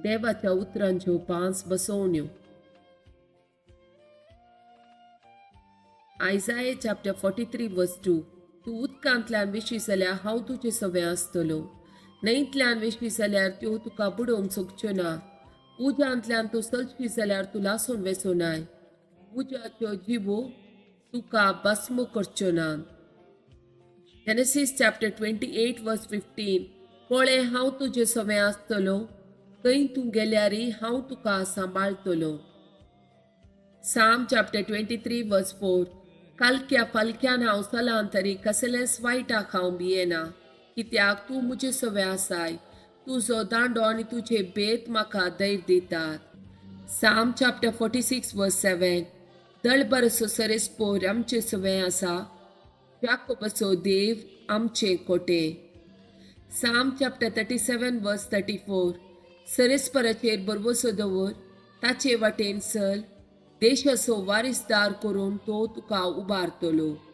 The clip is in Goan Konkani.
देवाच्या उतरांच्यो पांच बसवण्यो. Isaiah chapter 43 verse 2. तूं उदकांतल्यान वेशी जाल्यार हांव तुजे सवें आसतलो. न्हंयतल्यान वेशी जाल्यार त्यो तुका बुडोवंक शकच्यो ना. उज्यांतल्यान तूं चलशी जाल्यार तूं लासून वेचो नाय. उज्याच्यो जिवो तुका भस्म करच्यो ना. Genesis chapter 28 verse 15. पळय, हांव तुजे सवें आसतलो. खंय तूं गेल्यारय हांव तुका सांबाळतलो. Psalm chapter 23 verse 4. कालक्या फालक्यान हांव चलान तरी कसलेंच वायटाक हांव भियेना, कित्याक तूं म्हजे सवें आसाय. तुजो दांडो आनी तुजे बेत म्हाका धैर्य दितात. Psalm chapter 46 verse 7. दळबरसो सरेस्पोर आमचे सवें आसा. जाकोबाचो देव आमचे कोटे. Psalm chapter 37 verse 34. सरेस्पराचेर भरवसो दवर, ताचे वाटेन चल. देशाचो वारिसदार करून तो तुका उबारतलो.